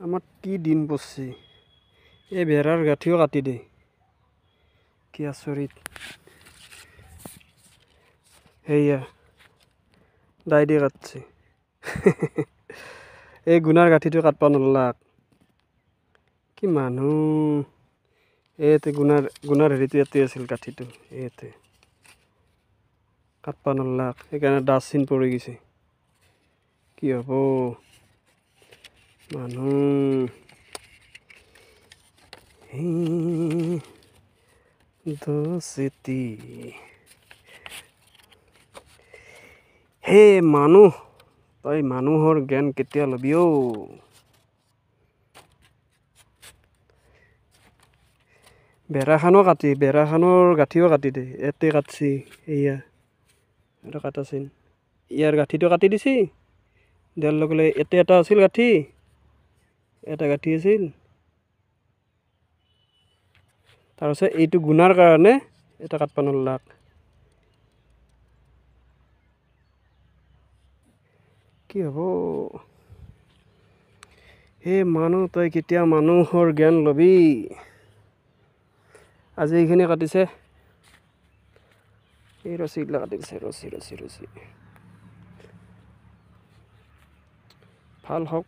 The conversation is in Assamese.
আমাৰ কি দিন পৰছি, এই বেৰাৰ গাঁঠিও কাটি দে, কি আচৰিত। সেয়া দাই দি কাটছে, এই গুণাৰ গাঁঠিটো কাটবা নল্লাক, কি মানুহ। এইতে গুণাৰ গুণাৰ হেৰিটো ইয়াতে আছিল গাঁঠিটো, এইতে কাটবা নল্লাক, সেইকাৰণে দাঁত চিন পৰি গৈছে। কি হ'ব মানুহ। দোস্তি হে মানুহ, তই মানুহৰ জ্ঞান কেতিয়া ল'বি অ'? বেৰাখানো কাটি, বেৰাখানৰ গাঁঠিও কাটি দে, ইয়াতে কাটছি, এয়া এটা কাটা চিন, ইয়াৰ গাঁঠিটো কাটি দিছি। দিয়াৰ লগে লগে ইয়াতে এটা আছিল গাঁঠি, এটা গাঁঠি আছিল। তাৰপিছত এইটো গুণাৰ কাৰণে এটা কাটবা নল্লাক। কি হ'ব হে মানুহ, তই কেতিয়া মানুহৰ জ্ঞান ল'বি? আজি এইখিনি কাটিছে, এই ৰছীগিলা কাটি দিছে, ৰছী ৰছী ৰছী। ভাল হওক।